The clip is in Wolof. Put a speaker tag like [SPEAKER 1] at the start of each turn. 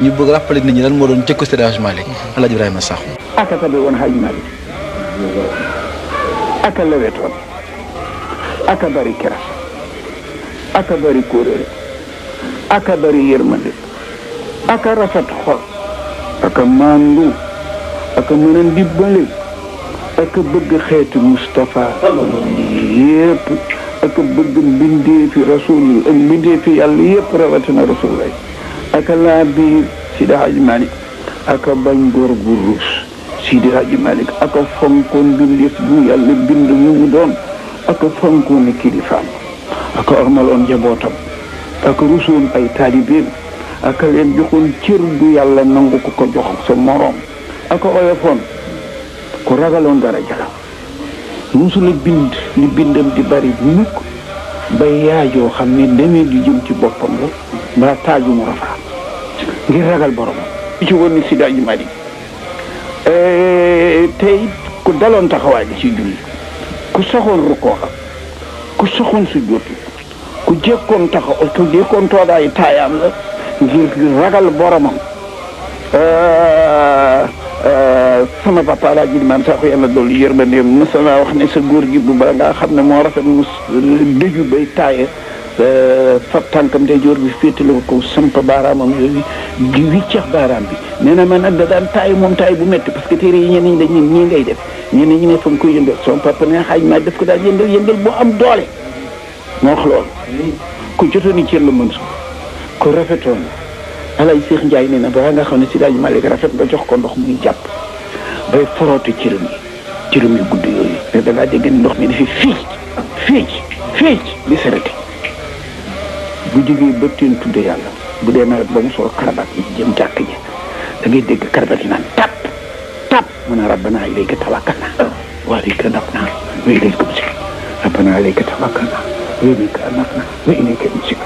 [SPEAKER 1] ñu bëgg rappeler nit ñi lan moo doon jëkko Seydi Hadji Malick Alaaji Ibrahima Sakho.
[SPEAKER 2] aka tabe woon Hadji Malick aka lewetoon aka bari keras aka bari kóoréer aka bari yërmande aka rafet xol aka mandu aka mën a ndibbale aka bëgg xeetu Moustapha yépp aka bëgg mbindeefi rasul ak mbindeefi yàlla yépp rawatina rasul lay aka laa biir Seydi Hadji Malick aka bañ góor gu ruus Seydi Hadji Malick aka fonkoon mbindeef bu yàlla bind mu doon aka fonkoon kilifaam aka ormaloon njabootam aka rusoon ay taalibeem aka leen joxoon cër bu yàlla nangu ko jox sa moroom aka oyofoon ku ragaloon dara jala musula bind li bindam di bari mukk bay yaajoo xam ne demee di jëm ci boppam la mbaa taaju mu rafaa ngir ragal borom ci woon ni Seydi Hadji Malick tey ku daloon taxawaay bi ci julli ku soxoon rukkoo ku soxoon sujjóot ku jekkoon taxaw ku jekkoon toogaayu taayaam la ngir ragal boromam sama papa Alaaji Maam Sakho yàlla dolli yërmandeem mos naa wax ne sa góor gi bu bala ngaa xam ne moo rafet mu dëju bay taaye fab tànkam te joor bi féetale ko samp baaraamam yooyu di wiccax baaraam bi nee na man nag da daan taay moom taay bu métti parce que téere yi ñenn ñi dañ ne ñii ngay def ñenn ñi ne fa nga koy yëndal sama papa ne Hadji Malick daf ko daan yëndal bu am doole moo wax loolu ku jotoon cër la mën su ko rafetoon Alaaji Seex Njaay nee na balaa nga xam ne Seydi Hadji Malick rafet nga jox ko ndox muy jàpp bay foroote cëram yu gudd yooyu mais da ngaa dégg ne ndox mi dafay fiic di serete bu jógee ba teen tudde yàlla bu dee nawet ba mu sol karabat yi jëm jàkk ji da ngay dégg karabat yi naan tap mun a rabbana ilayka tawakkalna wa ilayka anabna wa ilayka musik rabbana ilayka tawakkalna wa ilayka anabna wa ilayka musik